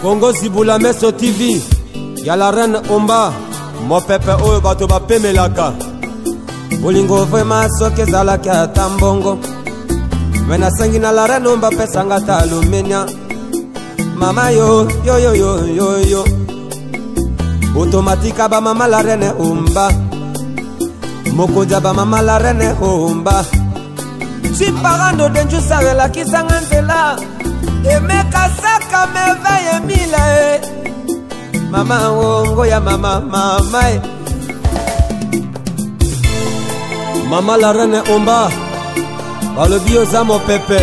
Congo Zibula Meso TV ya la reine Omba, mopepe oyo bato bapemelaka. Bolingo vraiment soki ezalaki ata mbongo, me nasengi na la reine Omba apesanga ata alumenia. Mama yo yo yo yo yo yo, otomatika ba mama la reine Omba, mokonzi ya ba mama la reine Omba. Chiparando denjusa elakisanga nzela, emeka saka merveille mila e mama wongo ya mama mama e mama la reine Omba, balobi oza mopepe,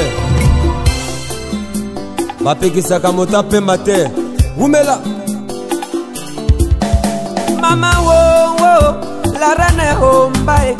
bapekisaka moto apemba te, wumela mama wongo la reine Omba e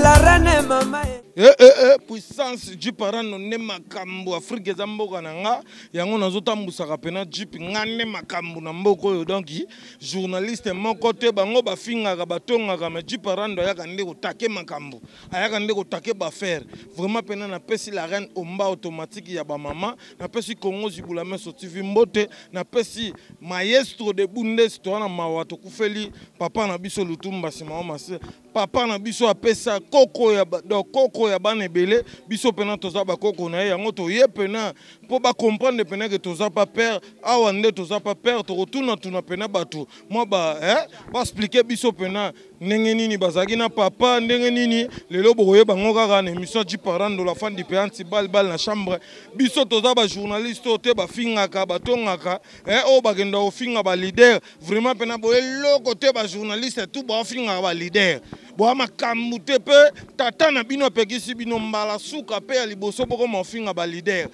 la reine mama e. Eh, eh, eh, puissance Jeep Arano nde makambo. Afrique eza mboka na nga, yango nazotambusaka pena Jeep nga nde makambo na mboka oyo. Donc journaliste moko te, bango bafingaka batongaka, mais Jeep Arano ayaka nde kotake makambo, ayaka nde kotake bafaire. Vraiment pena napesi la reine Omba automatique ya bamama, napesi Congo Zibula Meso TV mbote, napesi maestro de Bundes to wana mawa tokufeli papa na biso Lutumba Simao Mase, papa na biso apesa koko ya ba, donc koko ya bana ebele, biso pena toza ba koko na ye, yango toye pena po ba comprendre pena que toza pa père, awa nde toza pa père, tokotuna tuna pena bato mwa ba, eh, ba expliquer biso pena ndenge nini bazalaki na papa, ndenge nini lelo bokoyeba ngo kaka na émission Jeep Arando la fan du pays anti bal bal na chambre. Biso toza ba journaliste oyo te bafingaka batongaka, eh, oyo bakenda kofinga ba leader. Vraiment pena boye loko te ba journaliste tout bafingaka ba leader, boya makambo te pe tata na bino apekisi bino mbala suka pe ya liboso boko mafinga ba leader.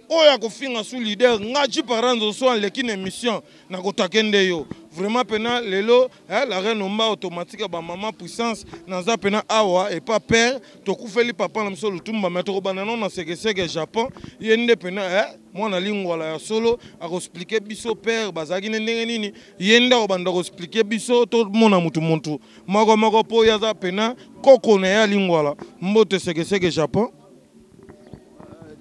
Oyo akofinga sous leader nga Jeep Arando so aleki na émission na kotake nde yo. Vraiment pena lelo, eh, la reine Omba automatique ba mama puissance naza pena awa et pas père tokufeli papa na biso Lutumba, mais tokobanda non na sekeseke Japon ye nde pena, eh, mwana lingwala ya solo akoexpliquer biso père bazalaki ne ndenge nini, ye nde akobanda koexpliquer biso tomona mutu mutu moko moko po ye aza pena koko na ye ya lingwala. Mbote sekeseke Japon.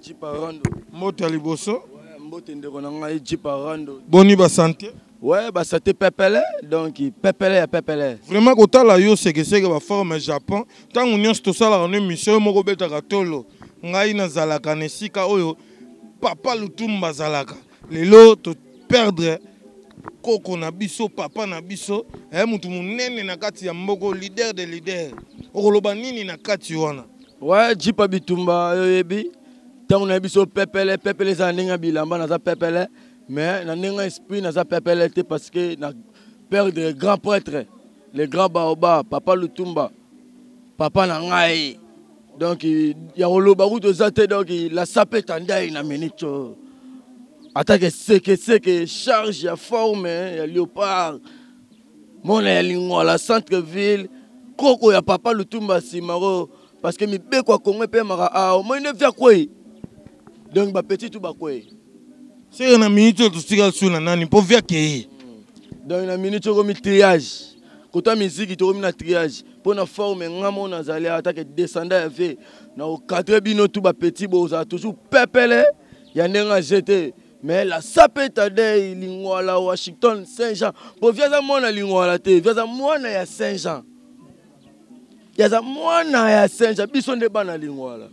Jeep Arando. Mbote ya liboso. Ouais, mbote ndeko na ngai Jeep Arando. Boni ba santé? Ouais, ba santé pepele, donc pepele ya pepele. Vraiment kotala yo sekeseke ba forme Japon, tango nyonso tosalaka no émission moko betaka tolo. Ngai nazalaka na esika oyo papa Lutumba azalaka. Lelo to perdre koko na biso, papa na biso, eh, mutu munene na kati ya mboko, leader de leader. Okoloba nini na kati wana? Ouais, Jeep Bitumba yoyebi. Tango na biso pepele, pepele za ndinga bilamba na za pepele, mais na ndinga esprit na za pepele te parce que na perdre grand prêtre, le grand baobab, papa Lutumba, papa na ngai. Donc ya koloba kutu eza te, donc la sape tandai na minute oyo. Atake seke seke charge ya forme ya léopard, mona ya Lingwala centre ville, koko ya papa Lutumba Simaro, parce que mibeko ya Congo epemaka awa, omoni nde via kwei. Donc ba petit tout ba kwei. Seke na minute oyo totikali su na nani mpo via kei. Donc na minute oyo komi triage. Kota musique tokomi na triage mpo na forme nga moko nazali atake descendant ya vie na okadre bino tout ba petit bozala toujours pepele ya ndenge ajete. Mais la sape tadei Lingwala Washington Saint-Jean po via za mwana Lingwala te, via za mwana ya Saint-Jean, ya za mwana ya Saint-Jean, biso nde bana Lingwala.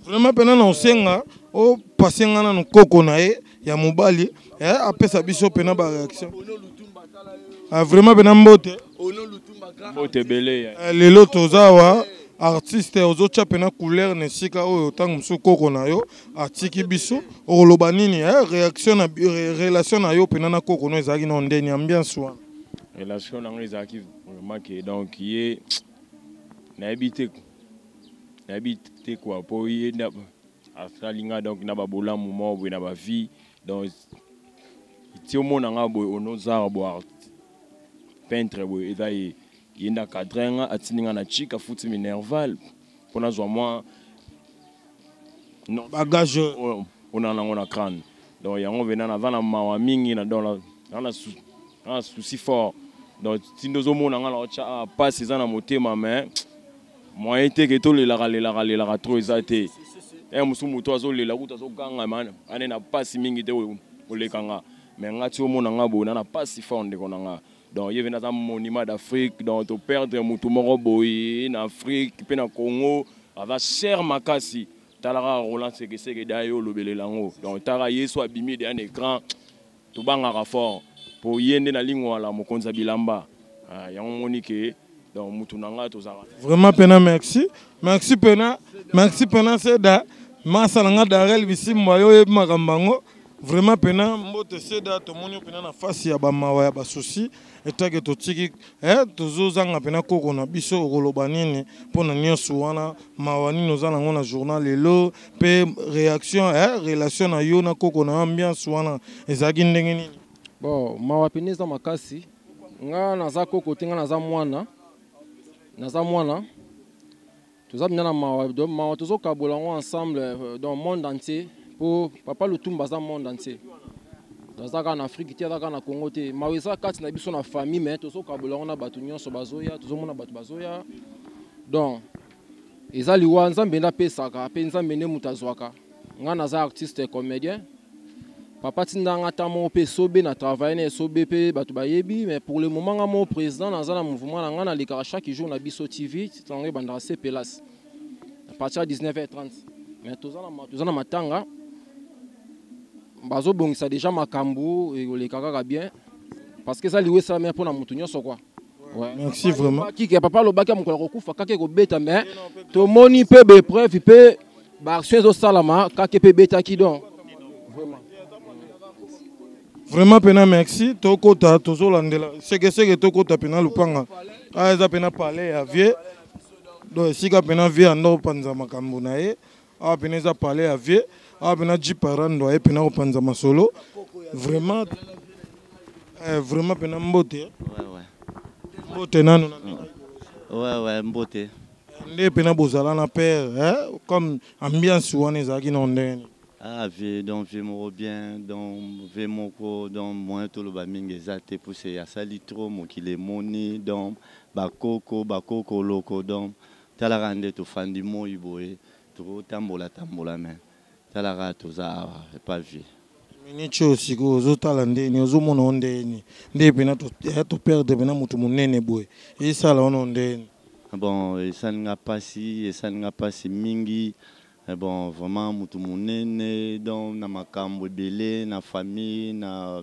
Vraiment pena na osenga o passer nga nanu koko na ye ya mobali, eh, apesa biso pena ba réaction. Ah, vraiment pena mbote. Mbote ebele ya. Eh, lelo toza wa artiste ozotia pena couleur na esika oyo ntango mosusu koko na yo atiki biso, okoloba nini, eh, réaction na relation na yo pena na koko no ezalaki na ndeni ambiance wana? Relation na ngo ezalaki vraiment que donc ye nayebi te, nayebi te quoi, po ye na asali nga donc na ba bolamu moko boye na ba vie, donc ti omona nga boye onozara bo art peintre boye eza ye, ye nda cadre nga atindi nga na chika futi minerval po nazwa mwa non bagage oyo ona nango na crâne. Donc yango vena naza na mawa mingi na donc na na sou, na souci fort. Donc ti ndozo mona nga na otcha, ah, passe eza na motema, mais moyen te ke tolelaka, lelaka, lelaka trop eza te. Eh, mosusu moto azolela kutu azoganga, man, ane na passe mingi te koleka nga. Mais nga ti omona nga boye na na pasi fort ndeko na nga. Donc ye vena aza monument d'Afrique, donc to perdre mutu moko boye na Afrique pe na Congo aza cher makasi. Tala kaka Roland Sekeseke da yo olobelela yango. Donc tala Yesu abimi deja na écran tobangaka fort po ye nde na lingwala mokonzi ya bilamba. Ah, yango moni ke donc mutu na nga tozalaka vraiment pena merci merci pena merci pena seda masa na nga Darel Bisimba yo oyebi makambo yango vraiment pena mbote seda tomoni yo pena na face ya bamawa ya basusi etake totiki eh, tozozanga pena koko na biso okoloba nini mpo na nyonso wana mawa nini oza nango na journal lelo mpe réaction eh, relation na yo na koko na yo ambiance wana ezalaki ndenge nini bon mawa pene eza makasi nga naza koko te nga naza mwana naza mwana toza mpenza na mawa donc mawa tozokabola yango ensemble euh, donc monde entier mpo papa lutumba aza monde entier aza kaka na afrique te aza kaka na congo te mawa eza kati na biso na famille mais tozokabola yango na bato nyonso bazoya tozomona bato bazoya donc eza liwa nzambe nde apesaka mpe nzambe nde moto azwaka ngai naza artiste comédien papa tinda nga ata moko mpe esobe na travaille na esobe mpe bato bayebi mais pour le moment nga moko président naza na mouvement na nga nalekaka chaque jour na biso tv ntango ebandaka se pelas à partir ya 19h30 mais toza na matanga bazobongisa déjà makambo ekoleka kaka bien parce que eza liwa esalami mpo na moto nyonso kua Ouais. Merci vraiment. Kike papa alobaki ya mokolo akokufa kaka ekobeta mais tomoni mpe baepreuve mpe baaction ezosalama kaka mpe ebetaki donc vraiment vraiment mpena merci tokota tozolandela sekeseke tokota mpena lupanga aya eza mpena palais ya vieux donc esika mpena vieux anda kopanza makambo na ye awa mpena eza palais ya vieux awa mpena jiparando aye mpena kopanza masolo vraiment eh, vraiment mpena mbote ouais, ouais. mbote nanu ouais, ouais, mbote nde mpena bozala na père eh? comme ambiance wana ezalaki na ndenge nini ah vie donc vie moko bien donc vie moko donc moyen toloba mingi eza te puse asali trop mokili emoni donc bakoko bakokoloko donc talaka nde tofandi moi boye tokotambola tambola mais talaka toza awa epa vie minute oyo sikoyo ozotala ndeni ozomona o ndeni nde mpena toperdre mpena moto monene boye esala ono ndeni bon esali nga mpasi esali nga mpasi mingi eh bon vraiment moto monene donc na makambo ebele na famille na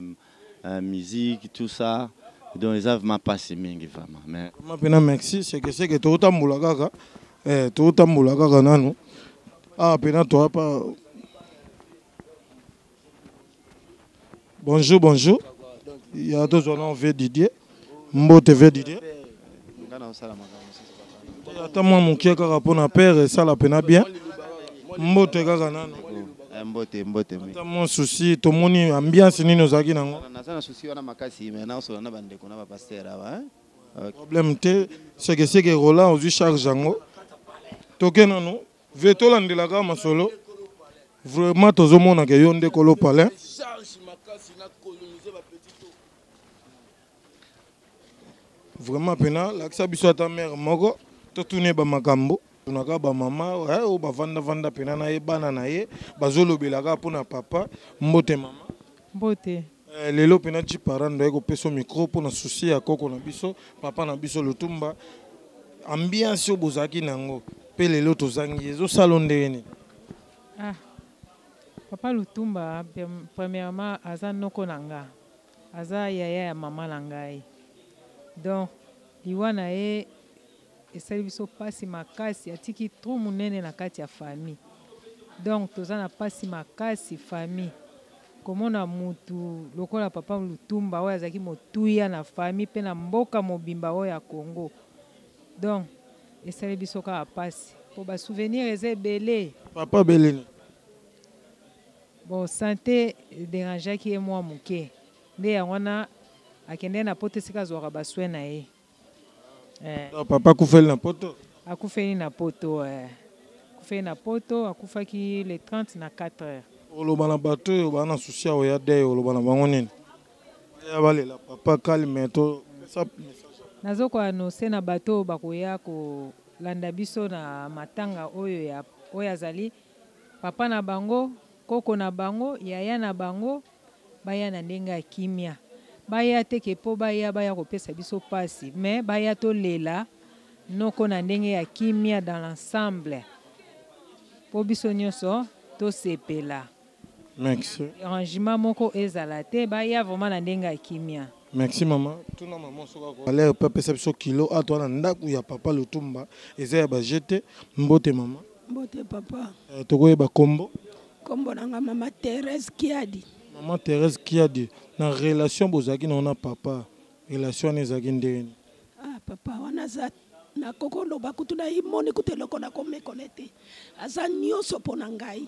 euh, musique tout ça donc eza vraiment mpasi mingi vraiment mais vraiment mpena merci sekeseke tokotambola kaka eh, tokotambola kaka nanu awa mpena toa pa bonjour bonjour ya tozwa na ve didier mbote ve didier ata mwa moke kaka mpo na pere esala mpena bien mbote kaka nano eh, mbote mbote ata mwa souci tomoni ambiance nini ozalaki nango naza na souci wana makasi me naosola na bandeko na bapaster awa problème te sekeseke roland ozwi charge yango toke nano Ve tolandela kaka masolo. Vraiment tozomona ke yo nde kolo palin. Vraiment pena lakisa biso ata mère moko totune ba makambo tunaka bamama eh, oyo bavandavanda mpena na ye bana na ye bazolobela kaka mpo na papa mbote mama mbote eh, lelo mpena jiparando aye kopesa micro mpo na susi ya koko na biso papa na biso lutumba ambiance oyo bozalaki na yango mpe lelo tozangi ezosala ndenge nini ah papa lutumba premièrement aza noko na nga aza yaya ya mama na ngai donc liwa na ye esali biso mpasi makasi atiki trou monene na kati ya famille donc toza na mpasi makasi famille komona mutu lokola papa Lutumba oyo azalaki motuya na famille mpe na mboka mobimba oyo ya Congo donc esali biso kaka mpasi mpo ba souvenir eza ebele. Papa beleni. Bon sante ederangeaki ye mwa moke nde yango wana akendeki na poto esika azwaka ba soins na ye. Eh. Papa akufeli na poto? Akufeli na poto eh. Akufeli na poto, akufaki le 30 na 4 heures. Oloba na bato oyo baa na souci ya koya deuil, oloba na bango nini? Baya balela papa calme to pesa message. Nazo ko annoncer na bato oyo bakoya kolanda biso na matanga oyo ya oyo azali papa na bango, koko na bango, yaya na bango. Baya na ndenge ya kimia. Baya te ke po baya baya kopesa biso pasi mais baya tolela noko na ndenge ya kimia dans l'ensemble po biso nioso tosepela. Merci. Derangement moko ezala te baya vraiment na ndenge ya kimia. Merci maman. Tuna maman soki ako. Valeur pe apesa biso kilo awa toza na ndaku ya papa Lutumba eza ya ba jeux te. Mbote maman. Mbote papa. Eh, tokoyeba kombo? Kombo na nga mama Therèse Kiadi. Maman Therèse Kiadi, na relation bozalaki na na papa, relation wana ezalaki ndenge nini? Ah papa wana aza nakoki koloba kutu na imoni kutu eloko nakomekola te, aza nyonso mpo na ngai,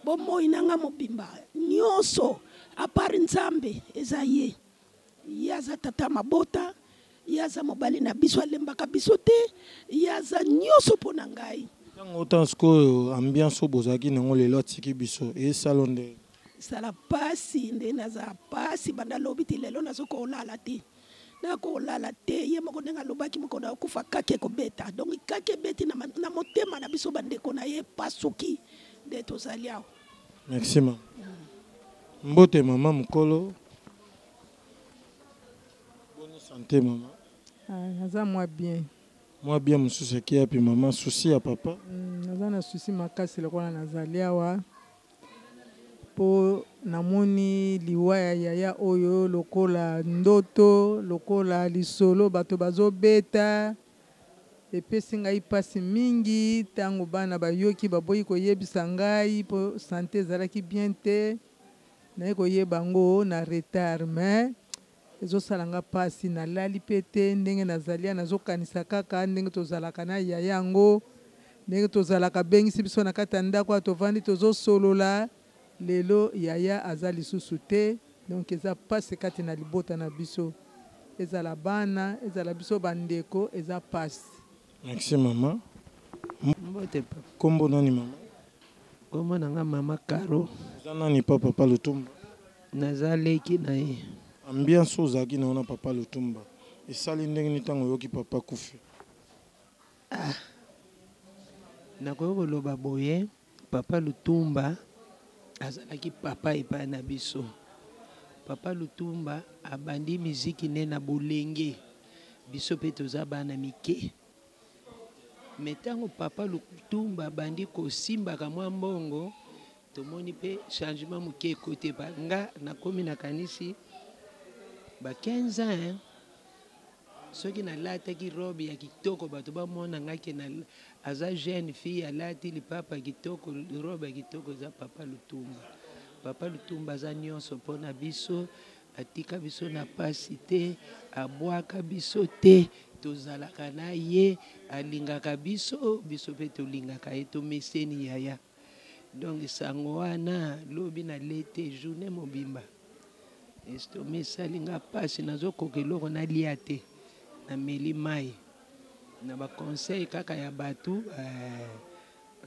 bomoi na ngai mobimba nyonso apart Nzambe eza ye. Ye aza tata mabota, ye aza mobali na biso, alembaka biso te, ye aza nyonso mpo na ngai. Ntango otan sikoyo ambiance oyo bozalaki nango lelo atiki biso esalo nde esala pasi nde naza pasi banda lobi ti lelo nazokolala te nakolala te ye moko ndenge alobaki mokolo akokufa kake ekobeta donc kake ebeti na, na motema na biso bandeko na ye epasuki nde tozali awa. Merci mama. Mbote mama mukolo. Boni santé mama? Ah, naza mwa bien. Mwa bien mosusu eke yapi mama? Souci ya papa? Naza na souci makasi lokola nazali awa po namoni liwa ya yaya oyo lokola ndoto, lokola lisolo bato bazobeta. Epesi ngai pasi mingi tango bana bayoki baboyi koyebisa ngai po sante ezalaki bien te naye koyeba yango na retard mais ezosala nga pasi nalali pe te ndenge nazali awa nazokanisa kaka ndenge tozalaka na yaya yango ndenge tozalaka abengisi biso na kati ya ndako awa tovandi tozosolola lelo yaya aza lisusu te donc eza pasi kati na libota na biso ezala bana ezala biso ba ndeko eza pasi. Merci maman. Mbote papa. Kombo nani maman? Kombo na nga mama Caro. Oza nani pa papa Lutumba? Naza leki na ye. Ambiance oyo ozalaki na yo na papa Lutumba esali ndenge nini ntango oyoki papa akufi? Ah, nakoki koloba boye Papa Lutumba azalaki papa epai na biso. Papa Lutumba abandi miziki ne na bolenge, biso pe toza bana mike. Mais tango papa Lutumba abandi kosimbaka mwa mbongo, tomoni pe changement moke ekoti epai nga nakomi nakanisi ba 15 ans hein. Soki nalataki robe ya kitoko bato bamona nga ke na aza jeune fille alati lipapa kitoko robe ya kitoko eza papa Lutumba. Papa Lutumba aza nionso mpo na biso atika biso na pasi te abwaka biso te tozalaka na ye alingaka biso biso mpe tolingaka ye tomeseni yaya donc sango wana lobi na lete journée mobimba. Estomac esali nga pasi nazo koka eloko nalia te na meli mayi na ba conseil kaka ya batu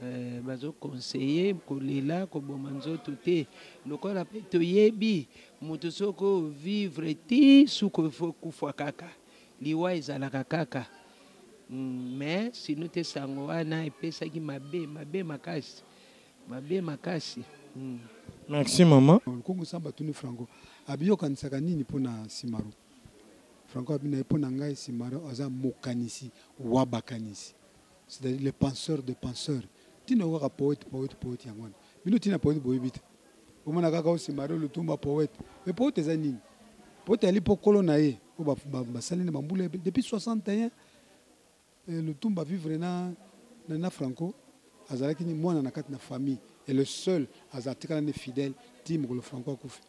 eh, bazo conseiller kolela koboma nzoto te lokola pe toyebi moto soki ovivre ti suka faut kufa kaka liwa ezalaka kaka mais sino te sango wana epesaki mabe mabe makasi Mabe makasi hum. Merci maman. Lukongo Samba atuni Franco, abi yo okanisaka nini mpo na Simaro? Franco abi na ye mpo na ngai Simaro aza mokanisi wa bakanisi, c'est-à-dire le penseur de penseurs. Ntina oyo kaka poète, poète, poète yango wana. Bino ntina poète boyebi te. Bomona kaka o Simaro Lutumba poète. Mais poète eza nini? Poète ali mpo kolo na ye oyo basali na bambula ebele depuis 61 Eh, Lutumba vivre na, na, na Franco azalaki ni mwana na kati na famille et le seul aza atikala ne fidèle ti mokolo Franco akufi.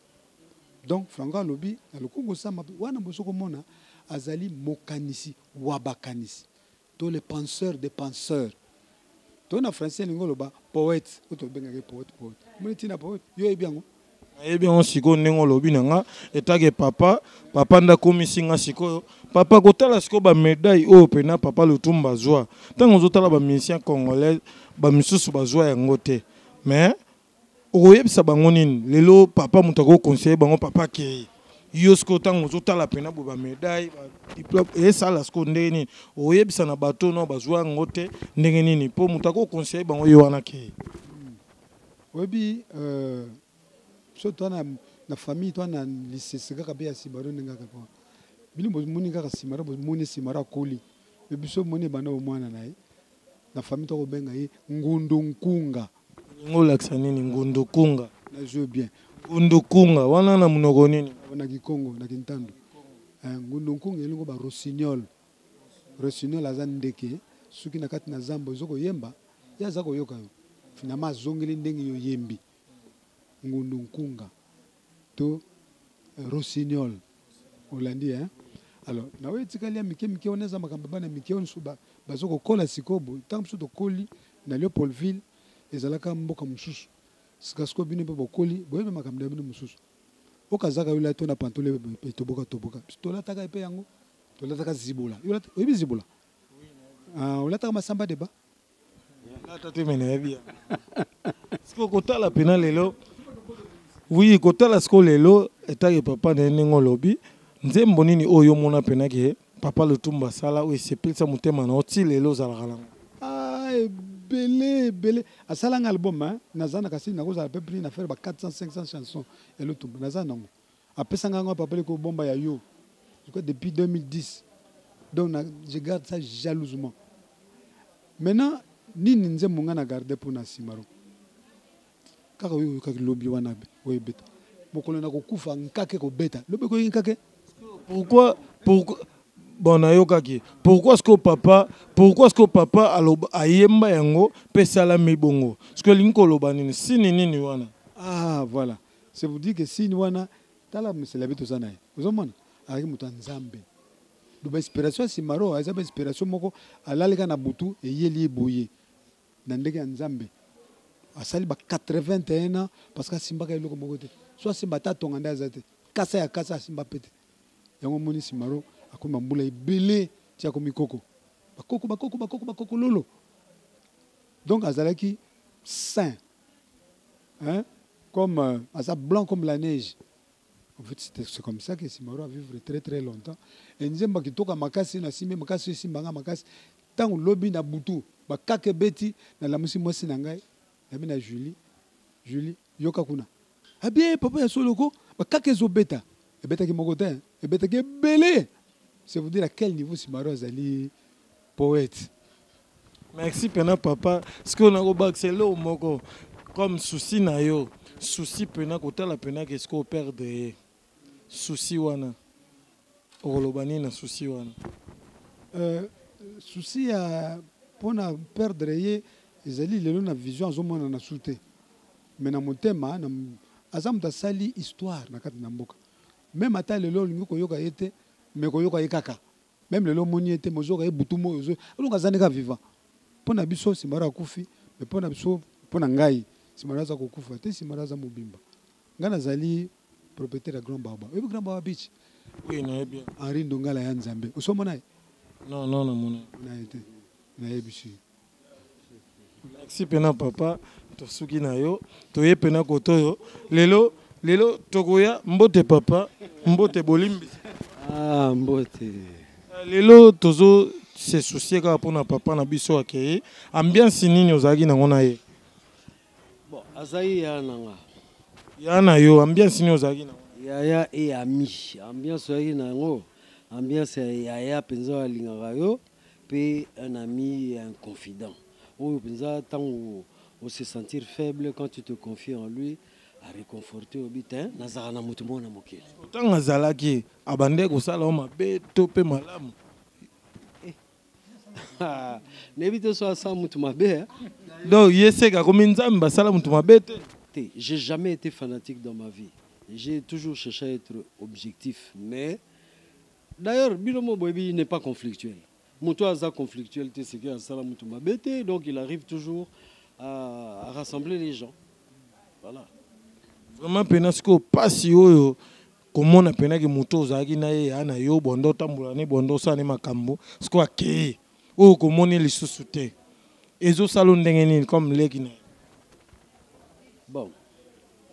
Donc Franco alobi na Lukungu Samba wana bozo komona azali mokanisi wa bakanisi to le penseur des penseurs to na français elingi oloba poète oyo tobengaka ye poète poète omoni ntina poète yo oyebi yango Nayebi yango sikoyo ndenge olobi na nga etake papa papa nde akomisi nga sikoyo papa kotala sikoyo ba medaille oyo pena papa Lutumba azwa ntango ozotala ba musiciens congolais ba misusu bazwa yango te mais okoyebisa bango nini lelo papa moto ako conseiller bango papa akei yo sikoyo ntango ozotala pena boye ba medaille ba diplome esala sikoyo ndenge nini okoyebisa na bato no bazwa yango te ndenge nini mpo moto ako conseiller bango ye wana akei Oyebi euh, biso toza na Na famille toa na lisese kaka be ya Simaro ndenge kaka kwa. Bino bomoni kaka Simaro, bomoni Simaro akoli. Mais biso moni ebanda bomwana na ye. Na famille toa kobenga ye Ngundu Nkunga. Olingi olakisa nini Ngundu Kunga? Na joue bien. Ngundu Kunga wana na munoko nini? Na Kikongo, na Kintandu. Eh, Ngundu Nkunga elingo ba rossignol. Rossignol aza ndeke soki na kati na zamba ozo koyemba ye aza koyoka yo. Finalement azongeli ndenge yo oyembi. Ngundu Nkunga to Rossignol olandi hein alors na oyo etikali ya mike mike wana eza makambo ya bana mike oyo mosusu bazo kokola sikoyo boye ntango biso tokoli na Leopoldville ezalaka mboka mosusu sika sikoyo bino mpe bokoli boyebi makambo na bino mosusu okazaka yo olati na pantolo etoboka toboka biso tolataka mpe yango tolataka zibola oyebi zibola ah, olataka masamba deba Lata te me nayebi yango. Sikoyo kotala pena lelo oui kotala sikoyo lelo etake papa na ye ndenge olobi nzembo nini oyo omona pena ke papa Lutumba asala oyo esepelisa motema na yo ti lelo ozalaka nango? Ah ebele ebele asala nga album hein naza na kasi nakozala pe pris na faire ba 400 500 chansons ya Lutumba naza nango apesa nga yango papa leko bomba ya yo je crois depuis 2010 donc na, je garde ça jalousement maintenant nini nzembo nga na garde mpo na simaro kaka oyo oyokaki lobi wana oyo ebeta mokolo na kokufa nkake kobeta lobi ekoki nkake pourquoi pourquoi bon nayokaki pourquoi ce que papa pourquoi ce que papa aloba ayemba yango mpe esalami bongo ce que elingi koloba nini sini nini wana ah voilà C'est vous dire que signe wana tala monsieur toza na ye ozomona azalaki moto ya nzambe donc ba inspiration ya simaro eza ba inspiration moko alali kaka na butu eyeli ye boye na ndenge ya nzambe asali ba 81 ans parce que asimbaka eloko moko te so asimba ata atonga nde aza te kasa ya kasa asimba pe te yango omoni simaro akomi bambula ebele ti akomi koko bakoko bakoko bakoko bakoko lolo donc azalaki saint Hein? Comme euh, aza blanc comme la neige. En fait, c'est comme ça que Simaro a vivre très très longtemps. Et nzemba kitoka makasi na simbi makasi simba nga makasi. Tango lobi na butu, ba kake beti na lamusi mwasi na ngai, na bina Julie. Julie, yoka kuna. Abie papa ya soloko, ba kake zo beta. Ebetaki moko te, ebetaki ebele. C'est vous dire à quel niveau Simaro azali poète. Merci pena papa. Sikoyo nakobakisa eloko moko comme souci na yo souci pena kotala pena ke sikoyo perdre ye souci wana okoloba nini na souci wana? Euh, souci ya mpona perdre ye ezali lelo na vision azomonana su te me na motema na, aza moto asali histoire na kati na mboka meme ata lelo olingi koyoka ye te me koyoka ye kaka Meme lelo omoni ye te mais ozoyoka ye butu moyi ozo olonga aza ndeka vivant. Mpo na biso Simaro akufi mais mpo na biso mpo na ngai Simaro aza kokufa te Simaro aza mobimba. Ngai nazali propriétaire ya Grand Baobab. Oyebi Grand Baobab Beach? Oui, nayebi. Henri Ndongala ya Nzambe. Osi omona ye? Non, non, namona. Na ye te. Nayebisi yo. Merci pena papa tosuki na yo toye pena koto oyo lelo lelo tokoya mbote papa mbote bolimbisi ah, mbote eh, lelo tozo se soucier kaka mpona papa na biso akei ambiance nini ozalaki nango na ye bon azali ya na nga ya na yo ambiance nini ozalaki nango yaya e ami ambiance ozalaki na yango ambiance ya yaya mpenza oyo alingaka yo mpe un ami un confident oyo mpenza ntango o se sentir faible quand tu te confies en lui a réconforter obi te nazalaka na moto moko na mokili ntango azalaki abandaki kosala yo mabe to mpe malamu eh. nayebi te so asala moto mabe donc ye seke akomi nzambe asala moto mabe te te j'ai jamais été fanatique dans ma vie j'ai toujours cherché à être objectif mais D'ailleurs, bino mo boyebi il n'est pas conflictuel. Moto aza conflictuel te c'est que asala moto mabe te donc il arrive toujours à, à rassembler les gens. Voilà. Vraiment pena sikoyo pasi oyo komona pena ke moto ozalaki na ye ya na yo bondo otambola ne bondo osala ne makambo sikoyo akei oyo komoni lisusu te ezosala ndenge nini comme leki na ye bon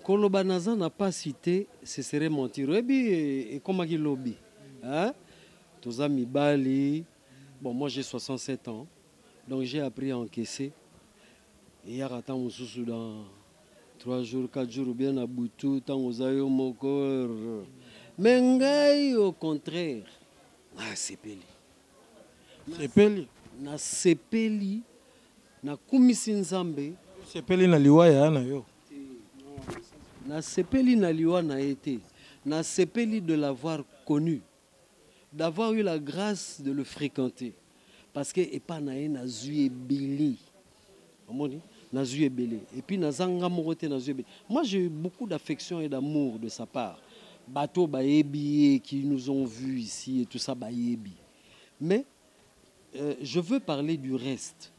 Koloba naza na pasi te ce serait mentir oyebi ekomaki lobi hein toza mibali bon moi j'ai 67 ans donc j'ai appris à encaisser eyaka ntango mosusu dans 3 jours 4 jours ou bien na butu ntango oza yo moko mais ngai au contraire nasepeli sepeli nasepeli nakumisi nzambe sepeli na liwa ya na yo nasepeli na liwa na ye te nasepeli de l'avoir connu d'avoir eu la grâce de le fréquenter parce que epa na ye nazwi ebele omoni nazwi ebele et puis naza nga moko te nazwi ebele moi j'ai eu beaucoup d'affection et d'amour de sa part bato bayebi ye qui nous ont vus ici et tout ça bayebi mais je veux parler du reste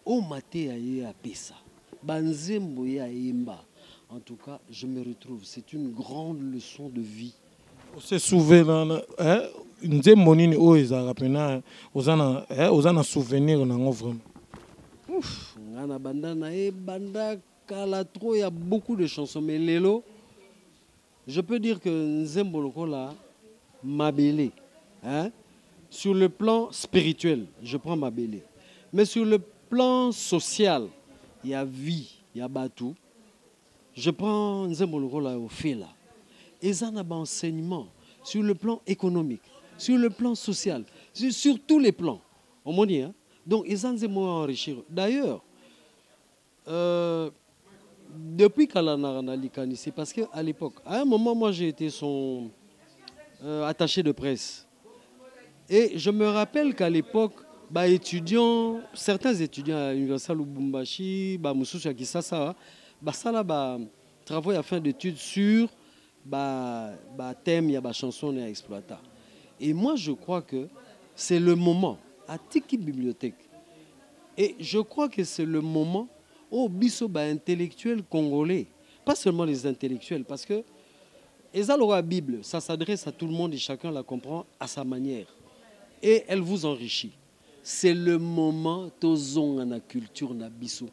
oyo mateya ye apesa banzembo ye ayemba en tout cas je me retrouve c'est une grande leçon de vie ose souvenir na nzembo nini oyo ezalaka mpena oza na souvenir nango vraiment Ouf, nga na banda na ye banda kala trop il y a beaucoup de chansons mais lelo je peux dire que nzembo lokola mabele hein? Sur le plan spirituel je prends mabele mais sur le plan social il y a vie il y a bato je prends nzembo lokola ofela eza na baenseignement sur le plan économique sur le plan social sur tous les plans omoni hein? Donc eza nzembo oyo enrichir d'ailleurs depuis kala na likanisi parce que à l'époque à un moment moi j'ai été son attaché de presse et je me rappelle qu'à l'époque ba étudiants certains étudiants à l'université Lubumbashi ba mosusu ya Kisasa basala ba travaux ya fin d'études sur ba thème ya ba chanson ya exploita et moi je crois que c'est le moment à Tiki bibliothèque et je crois que c'est le moment où biso ba intellectuels congolais pas seulement les intellectuels parce que eza lokola Bible ça s'adresse à tout le monde et chacun la comprend à sa manière et elle vous enrichit. C'est le moment tozonga na culture na biso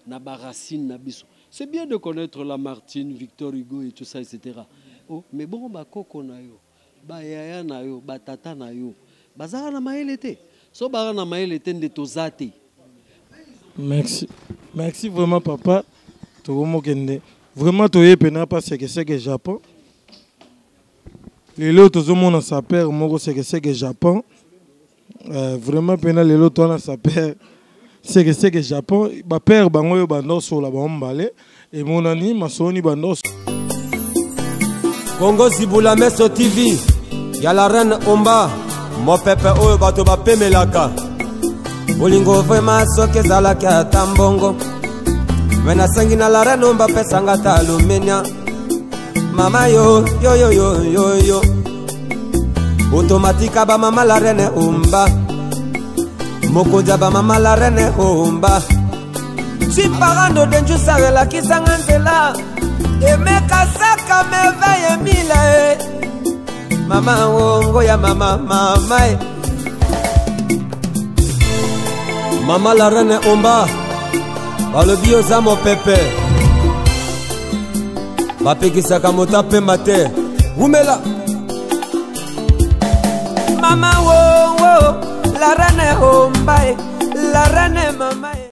na ba racine na biso. C'est bien de connaître Lamartine, Victor Hugo et tout ça etc. Oh, mais bon ba koko na yo, ba yaya na yo, ba tata na yo, bazaka na mayele te. So baka na mayele te nde toza te. Merci. Merci vraiment papa. Tokomokende. Vraiment toye pena pa sekeseke Japon. Lelo tozomona saper moko sekeseke Japon. Vraiment pena lelo tona saper sekeseke Japon ba père bango yo bando sola ba mbale et monani masoni bando. Congo Zibula Meso TV ya la reine Omba mopepe oyo bato bapemelaka bolingo vraiment soki ezalaki ata mbongo me nasengi na la reine Omba pesanga ata alumenia mama yo yo yo yo yo yo automatique ba mama la reine Omba mokonzi ba mama la reine Omba si parando denju sarelakisanga nzela emeka saka merveille mille mama wongo ya mama mama mama la reine Omba balobi oza mopepe bapekisaka moto apema te wumela mama wongo la reine Omba la reine mama.